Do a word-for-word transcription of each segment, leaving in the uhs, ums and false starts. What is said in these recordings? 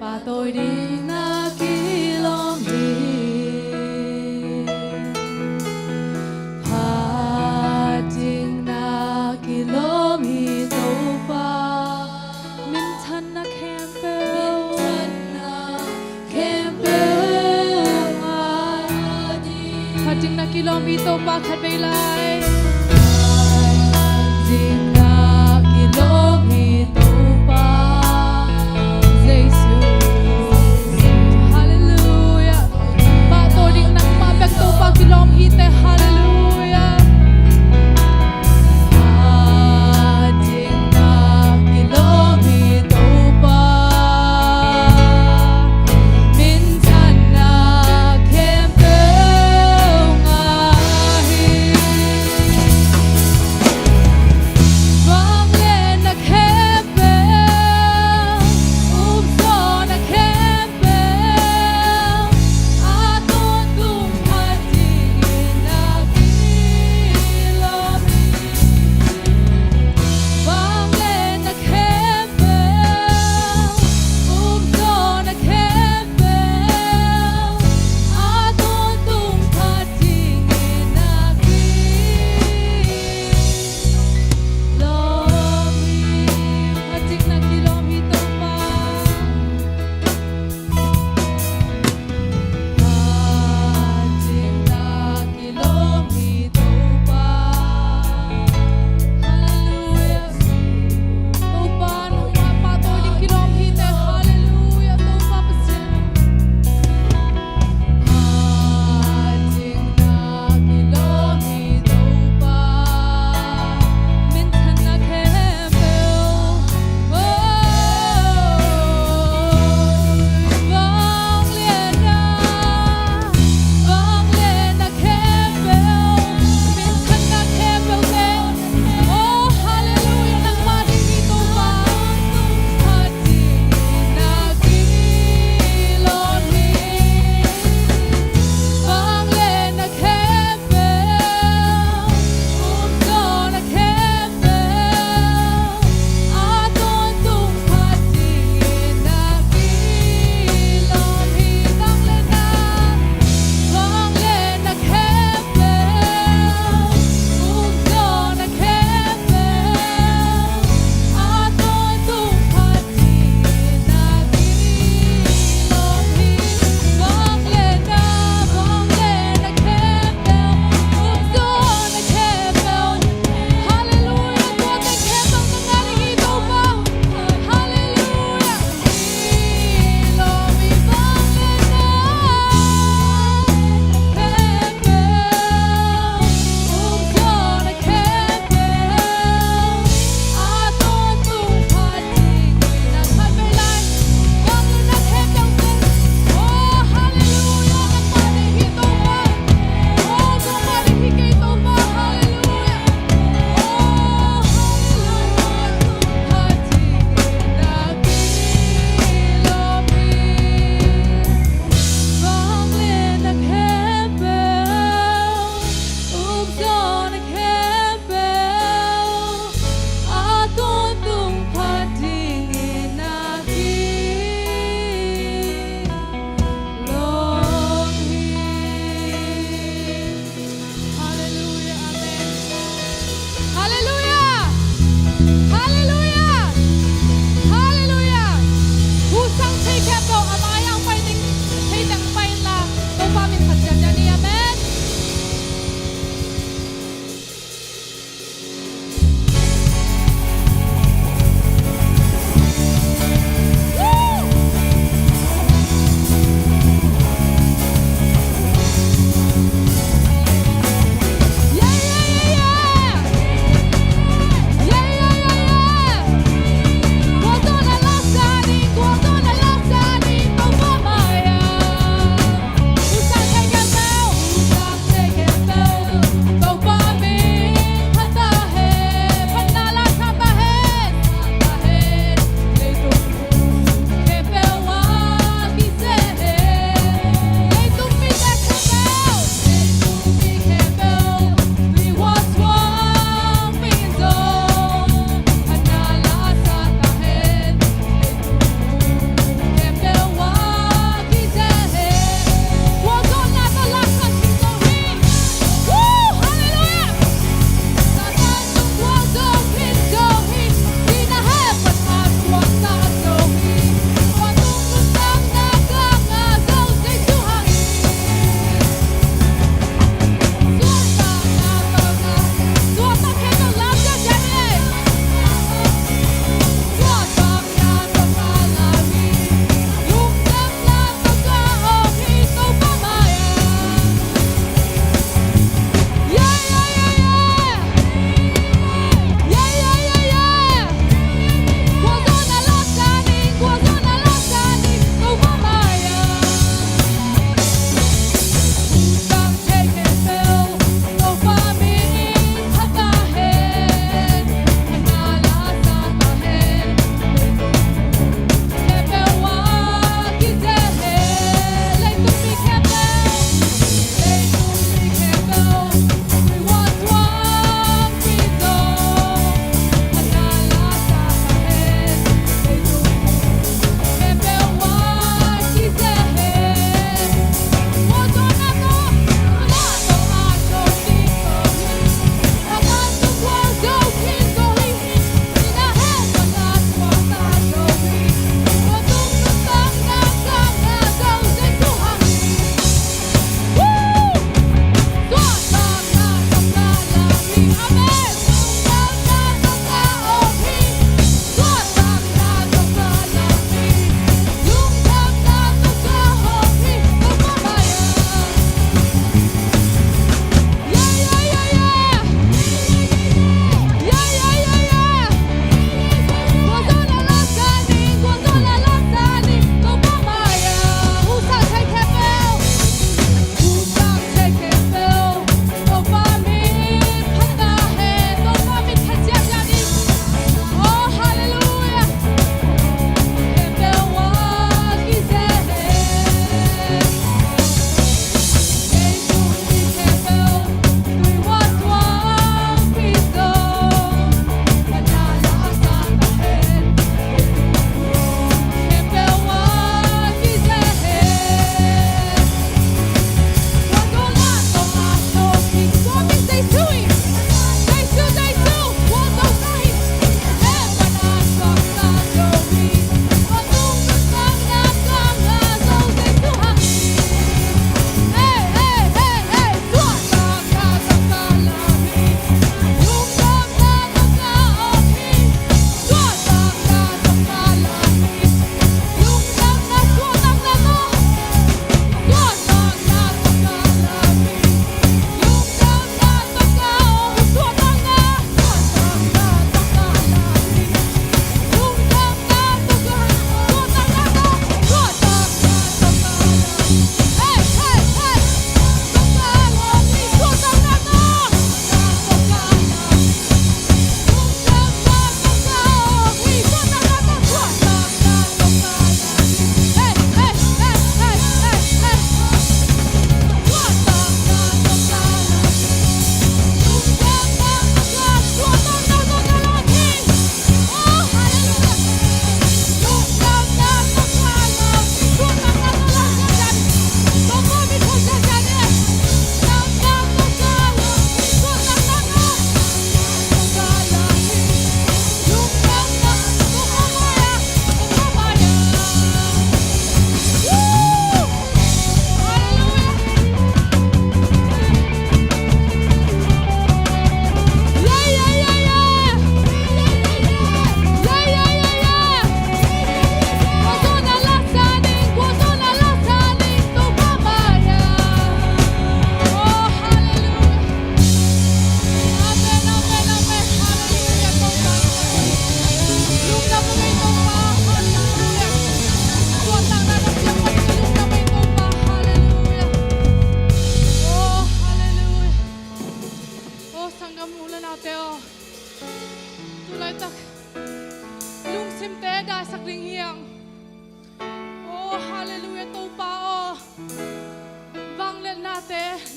Pahtawi ding na kilawm hi. Phat ding na kilawm hi Topa. Minthanna khempeuh, minthanna khempeuh ngai. Phat ding na kilawm hi Topa, khatvei lai. Phat ding na kilawm hi Topa. Jesu. Halleluiah. Pahtawi ding nangmah bek Topa kilawm hi teh. Halleluiah. Phat ding na kilawm hi Topa. Minthanna khempeuh ngai hi.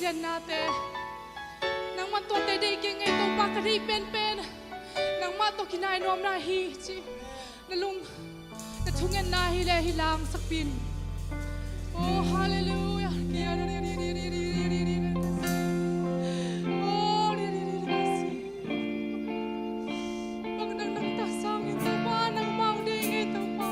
Nate, nangmah tuate deih kei ngei Topa, ka deih penpen nangmah tawh kinai nuam na hi ci. Na lung, na thungetna hi le hi langsakpin. Oh, hallelujah. Bang nang nang ta sangin Topa, nangmah deih ngei Topa.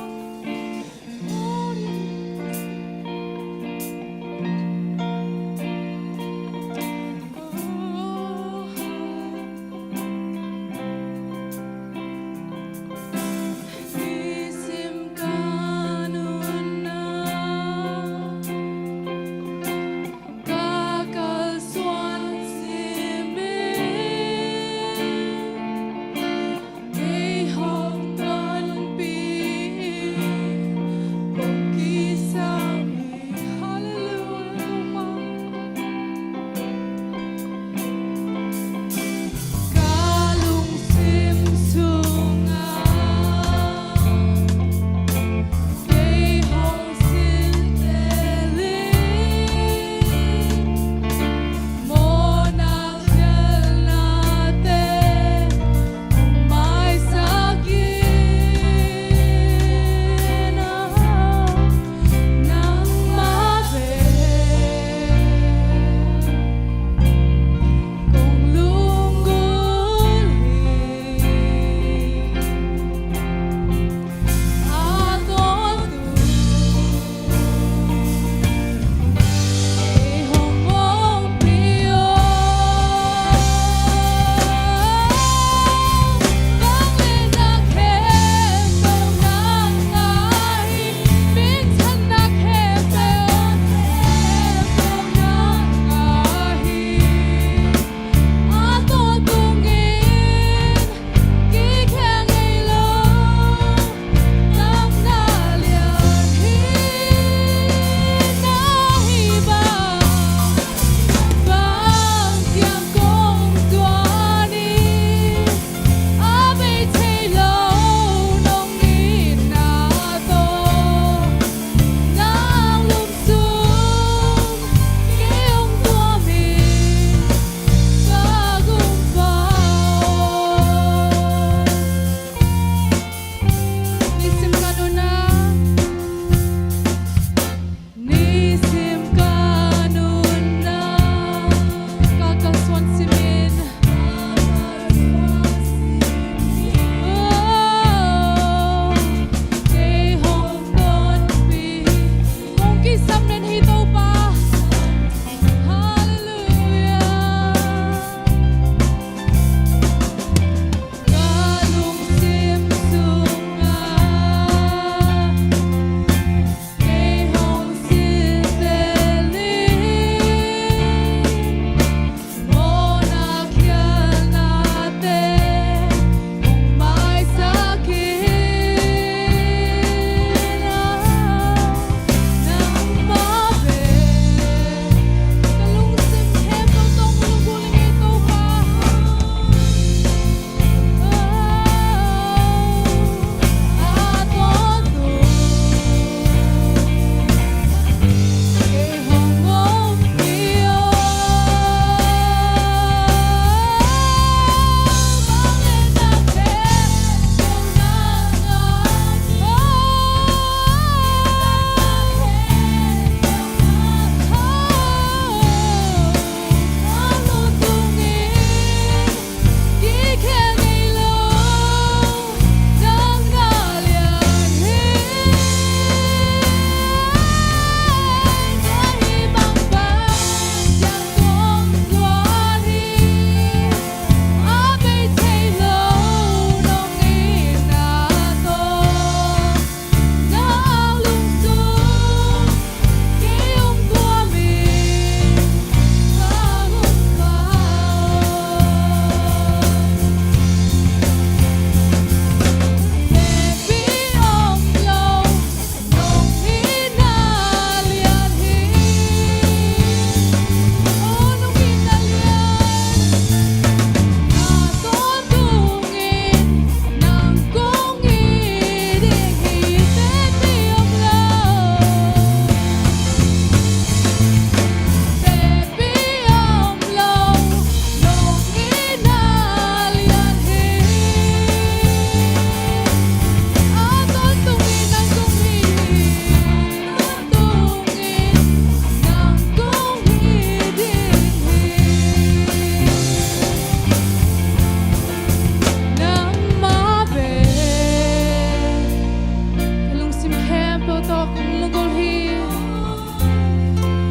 Topa kong lunggulh hi.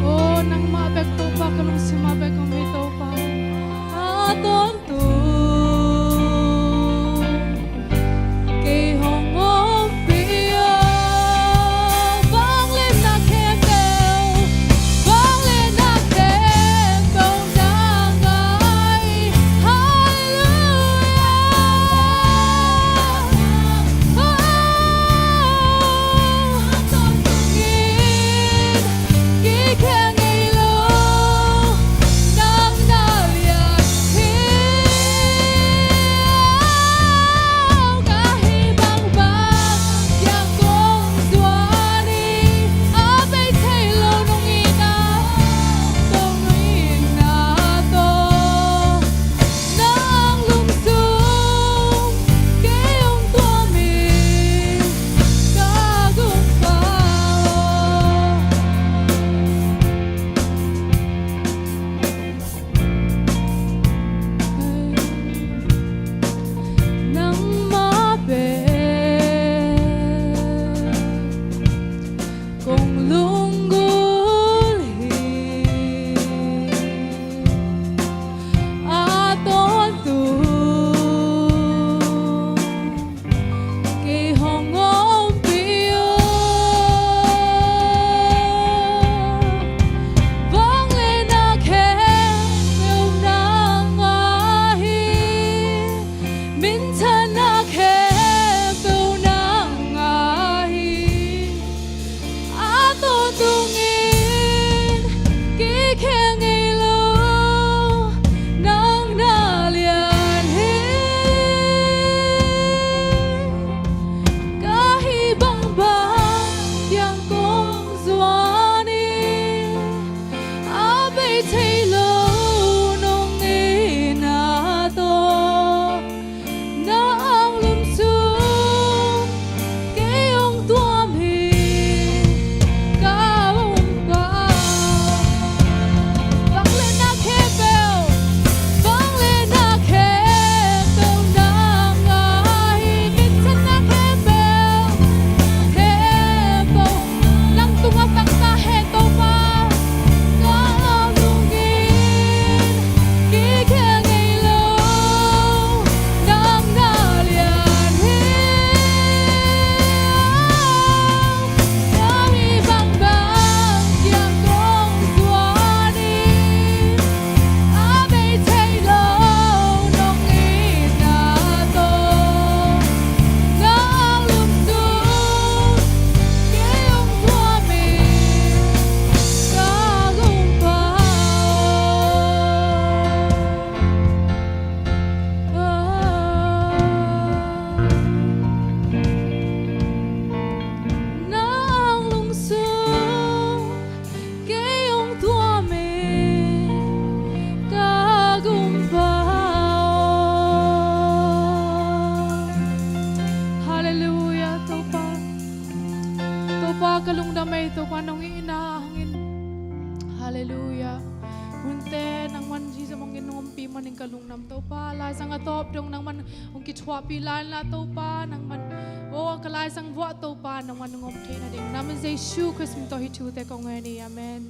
O, nangmah bek Topa, ka lungsim ah bek om hi Topa. A tawntung kei hong ompih o. Vangliatna khempeuh, vangliatna khempeuh nang ahi. Halleluia. Kikhel ngei lo, nang na lian hi. Ka hih bangbang kiang kong zuan hi. A bei thei lo nong itna tawh, nong itna tawh, nang lungsim kei hong tuam hi, ka Gumpa aw. Nangmah bek kong lunggulh hi. A tawntung kei hong ompih o. Vangliatna khempeuh nang ahi. Minthanna khempeuh nang ahi. A tawntungin kikhel ngei lo, nang na lian hi. Ka hih bangbang kiang kong zuan hi. A bei thei lo nong itna tawh, nang lungsim kei hong tuam hi, ka Gumpa. Vangliatna khempeuh, vangliatna khempeuh nang ahi. Minthanna khempeuh, khempeuh nang tungah vang ta hen Topa. Ka lungsim kikhel ngei lo, nang na lian hi. Ka hih bangbang kiang kong zuan hi. A bei thei lo nong itna tawh, nang lungsim kei hong tuam hi, ka Gumpa aw. Nang lungsim kei hong tuam hi, ka Gumpa aw. Halleluia, Topa. Topa ka lungdam ei, Topa nong itna hangin. Halleluia. Hunte nangman Jesu mangin nong ompih manin ka lungdam Topa. Laisang a tawp dong nangman hong kithuahpih lai inla Topa, nangman, o, ka laisang vuah Topa nangman nong om theih nading. Nangman Jesu Khrist min tawh hih thute kong ngen hi. Amen.